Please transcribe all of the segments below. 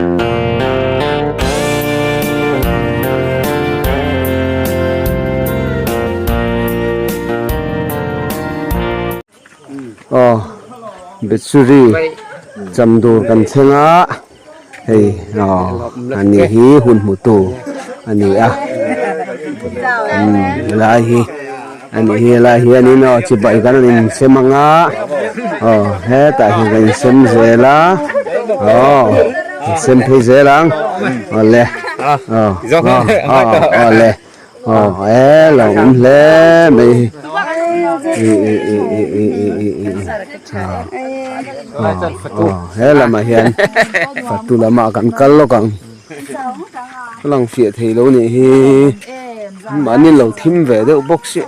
Aw Betsuri chamdur kan thleng a hei aw ani hi hun hmu tu a ni a umm helai hi ani hi helai hianin aw chibai kan rawn insem ang a aw hetah hian kan insem zel a aw insem phei zel ang awle aw aw awle aw e lo awm hle mai he lamah hian fatu lamah kan kal lawk ang a lang fiah thei lo nih hi mahni lo thim ve deuh bawk si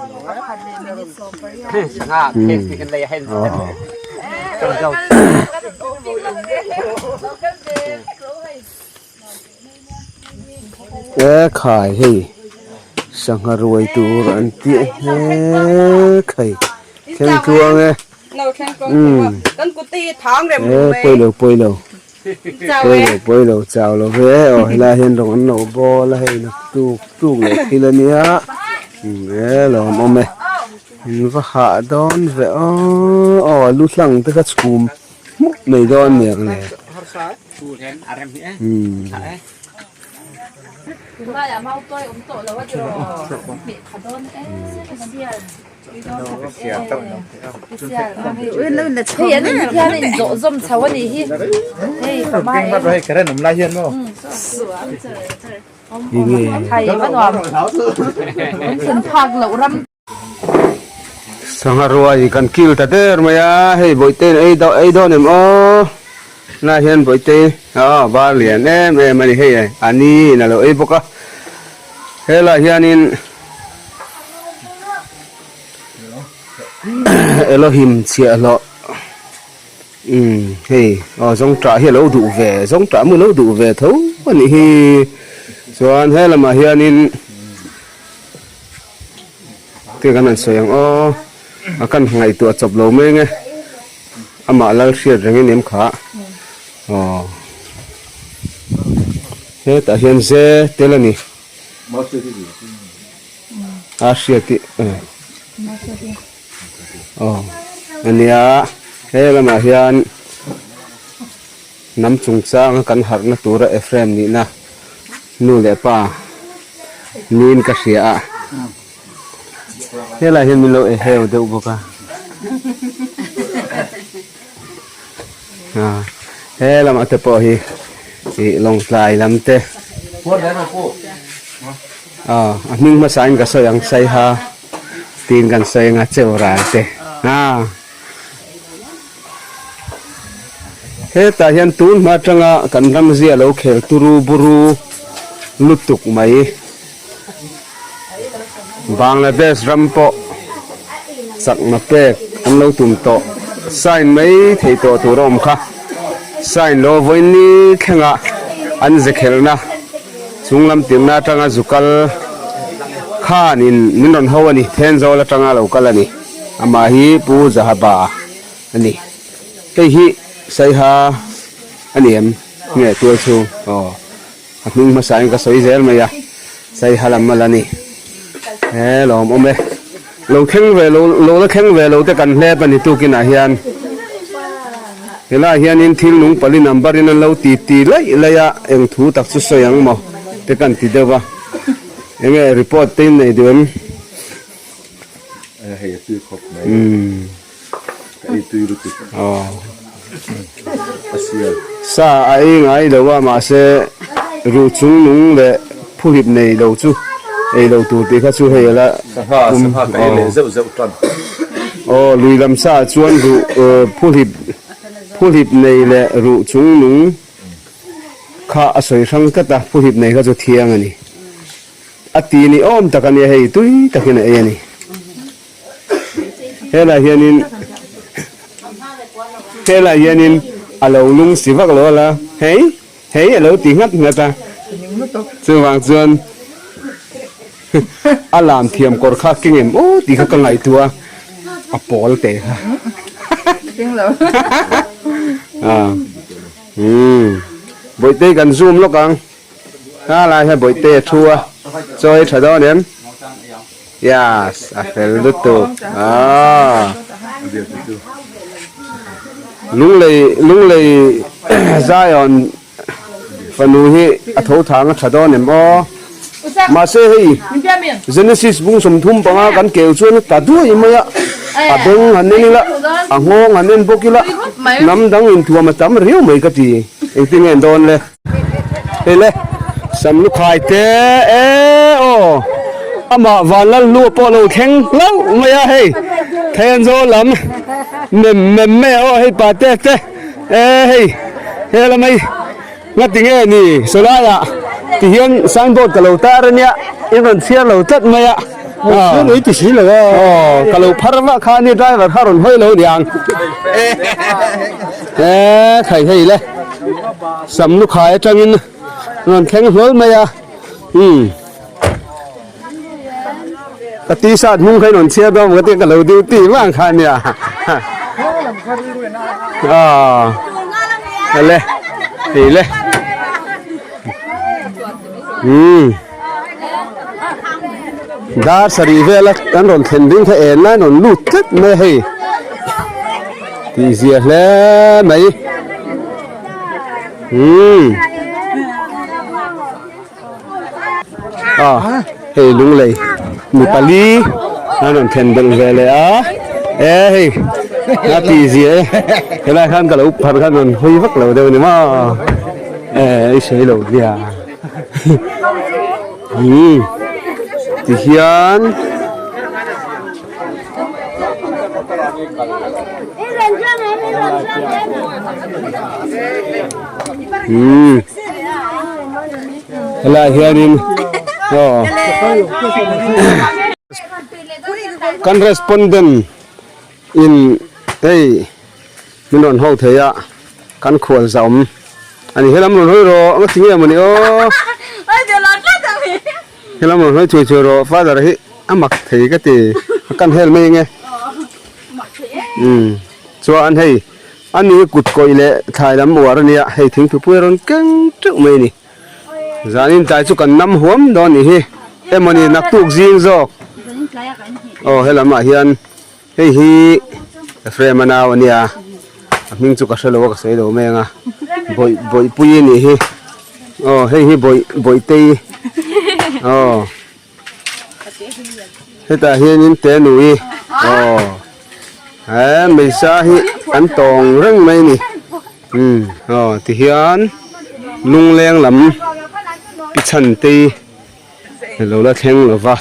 E khai hei sangha ruai tur an tih mek hei thleng tluang e umm e pawilo pawilo pawilo pawilo chau lo ve aw helai hian rawng an lo bawl a hei tuk tuk leh thil ania umm e lawmawm e in va hah dawn ve aw aw lu hlang te kha chhum hmuk mai dawn aniang le. Sangha ruai kan kil ta der mai a, hei bawihte in ei dawn ei dawn em aw, tunah hian bawihte aw bar lian em em a ni hei a ni in a lo ei bawk a, helaiah hianin Elohim chhiahhlawh umm hei aw zawngṭah hi a lo duh ve zawngṭah maw a lo duh ve tho a nih hi chuan he lamah hianin. Te kan han sawi ang aw, a kan ngaihtuah chawp lo mai nge, amah lal hriat reng in em kha aw hetah hian ze tel a ni a hriat i aw ania he lamah hian hnam chungchanga kan harhna tura Ephraim nihna Nu leh pa niin ka hria a, helaiah hian min lo eheu deuh bawk a, he lamah te pawh hi ih lawngtlai lam te a hming hmasa in ka sawi ang saiha tiin kan sawi ang a cheural te a. Hetah hian tun hma atanga kan ram zia lo khel turu buru lutuk mai. Bangladesh ram pawh chakna pek an lo tum tawh sign mai thei tawh tur a awm kha. Sign lo vawiin thlenga an ze khelhna chung lam tirna atanga zu kal khanin min rawn ho a ni, Thenzawl atanga lo kal a ni. Amah hi Pu Zahaba a ni. Hei hi Saiha a ni em? Nge tual chhung? Aw, a hming hmasa in ka sawi zel mai a, Saiha lam a la ni. He lawmawm e. Lo thleng ve lo, lo la thleng ve lo te kan hlep a ni tukinah hian. Helaiah hianin thil nung pali number in an lo ti ti laih laih a, eng thu tak chu sawi ang maw te kan ti deuh va. Enge report te in nei duh em? Hei a tui khawp mai. Ka ei tui lutuk. A sial. Sa a ei ngai lo a mahse ruh chung nung leh phuhlip nei lo chu ei lo tur tih kha chu hei ala Sangha sangha ka ei leh zeuh zeuh tan. Aw lui lam sa ah chuan ruh phuhlip phuhlip nei leh ruh chung nung kha a sawi hrang tlat a phuhlip nei kha chu thiang a ni. A ti ni awm tak a nia hei tui takin a ei a ni. Helaiah hianin helaiah hianin a lo lung si vak lo a la hei hei a lo ti nghat nghat a chuvang chuan a lam thiam kawr kha keng em aw tih kha ka ngaihtuah a a pawl teh kha a umm. Bawihtei kan zoom lawk ang. Ha lai hian Bawihtei a thu a, chaw ei tha dawn em? Yes, a fel lutuk. Aaa. Lunglei Lunglei Zion fanu hi a tho thang a tha dawn em aw? Mahse hei Genesis bung 35 kan keu chuan a ta duai mai a, a beng han en ila, a nghawng han en bawk ila, hnam dang inthuam a tam riau mai ka ti. Engtin nge an dawn le? Hei le, sam lukhai te e aw, amah Vanlal hlua pawh lo thleng hlauh mai a hei, Thenzawl lam mem mem mai a aw hei pa te te e hei hela mai. Nga ti nge ni sawlaiah ti hian signboard ka lo tar ania in rawn chhiar lo tlat mai a aw ti si lo aw ka lo phar vah kha ani driver kha rawn hawi lo niang e khai hei le sam lukhai atangin rawn thleng hlawl mai a umm ka t-shirt hnung kha in rawn chhiar dawn ka tia ka lo duty vang kha ania aw ele hei le umm dar sarih vela kan rawn thlen ding kha en lai rawn lut tlat mai a hei tih zia hle mai umm. A hei lunglei mi pali an rawn then belh ve leh a e hei a ti zia e helai khan ka lo phar khan rawn hawi vak lo deuh a ni maw e i sawi lo nia umm tihian. Umm helaiah hianin aw kan respondent in hei min rawn ho thei a kan khual zah awm a ni helam rawn hawi rawh a ti nge mawni aw. Helam rawn hawi chhui chhui rawh father hi a mak thei ka ti a kan hel mai ange umm chuan hei a ni kut kawih leh thlai lam uar a nia hei thingthupui a rawn keng teuh mai a ni zanin tlai chu kan nam huam dawn nih hi emawni naktuk zing zawk aw helam ah hian hei hi Ephraim a nau a nia a hming chu ka hrelo a ka sawi lo mai ang a bawih bawihpui a nih hi aw hei hi bawih bawihtei aw hetah hianin te nui aw he hmeisa hi an tawng reng mai a ni umm aw tihian lungleng lam pi chhantei lo la thleng lova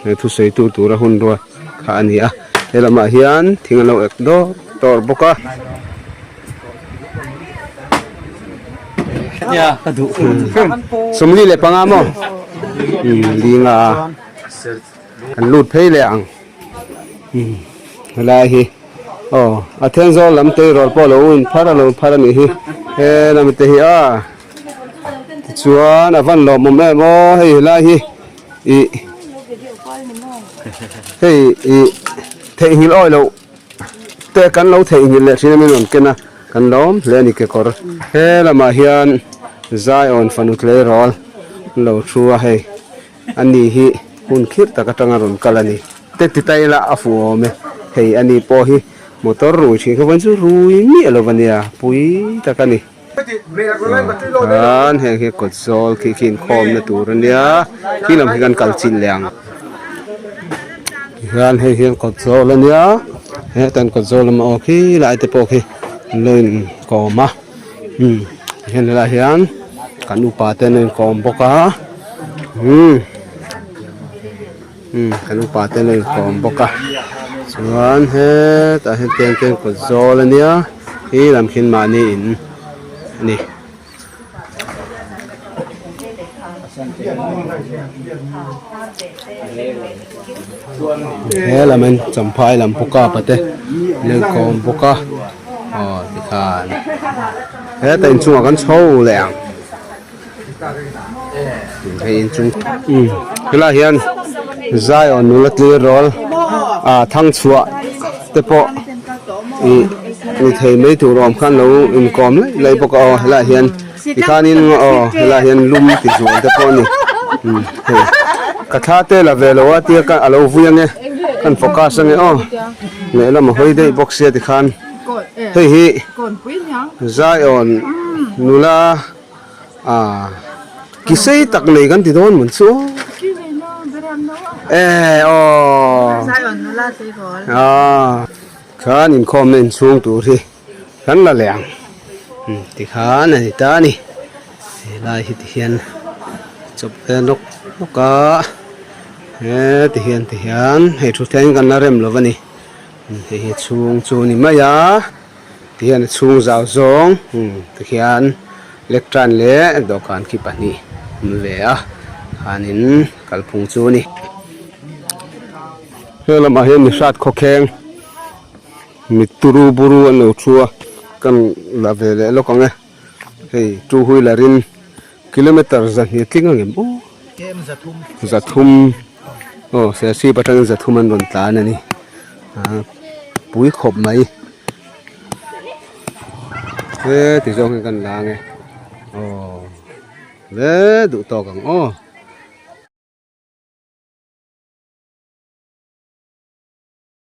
he thusawi tu tura hun ruat kha a ni a he lamah hian thing an lo ek dawr dawr bawk a. 45 maw linga kan lut phei leh ang helai hi aw a thenzawl lam tleirawl pawh lo in phar a lo phar a nih hi he lam te hi a tichuan a van lawmawm em aw hei helai hi ih hei ih theihnghilh awi loh te kan lo theihnghilh leh thin a min rawn ken a kan lawm hle a ni kekawr he lamah hian Zion fanu tleirawl an lo thu a hei ani hi hun khirh tak atanga rawn kal a ni te ti ta ila a fuh awm e hei ani pawh hi motor rui thin kha vawiin chu rui miah lo ania pui tak a ni. Chuan heng hi kawt zawl khi khi inkhawmna tur a nia khi lam hi kan kal chin leh ang tihian hei hian kawt zawl a nia heta an kawt zawl lamah aw khi lai te pawh khi an lo inkawm a umm tihian helaiah hian kan upa te an inkawm bawk a umm. Umm kan upa te an inkawm bawk a chuan hetah hian tiang khian kawt zawl a nia khi lam khian mahni in a ni. He lam in champhai lam pu kapa te an inkawm bawk a aw tikhan hetah inchungah kan chho leh ang. Hei inchung umm helaiah hian Zion nula tlir rawl ah thangchhuah te pawh ih ni thei mai tur awm khan lo inkawm laih laih bawk a aw helaiah hian. Tikhanin aw helaiah hian lum ti zual te pawh a ni umm hei ka thla te la ve lo a tia ka a lo vui ange kan focus ange aw lehlam a hawi daih bawk sia tikhan hei hi Zion nula ah ki sei tak nei kan ti dawn mun chu e aw ah khan inkhawmna inchhung tur hi. Kan la leh ang tikhan a ni ta a ni helai hi tihian chawp ve nawk nawk a he tihian tihian hei thutthleng kan la rem lo a ni hei hi chhung chu a ni mai a tihian a chhung zau zawng tikhian lectern leh dawhkan khi pahnih a awm ve a khanin kalphung chu a ni he lamah hian mi hrat khawkheng. Mit turu buru an lo thu a kan la ve leh lawk ang e hei two wheeler in kilometer zahnih a tling ang em aw zathum aw serchhip atangin zathum an rawn tlan a ni ah pui khawp mai he ti zawng hian kan la ang e aw hle duh tawk ang aw.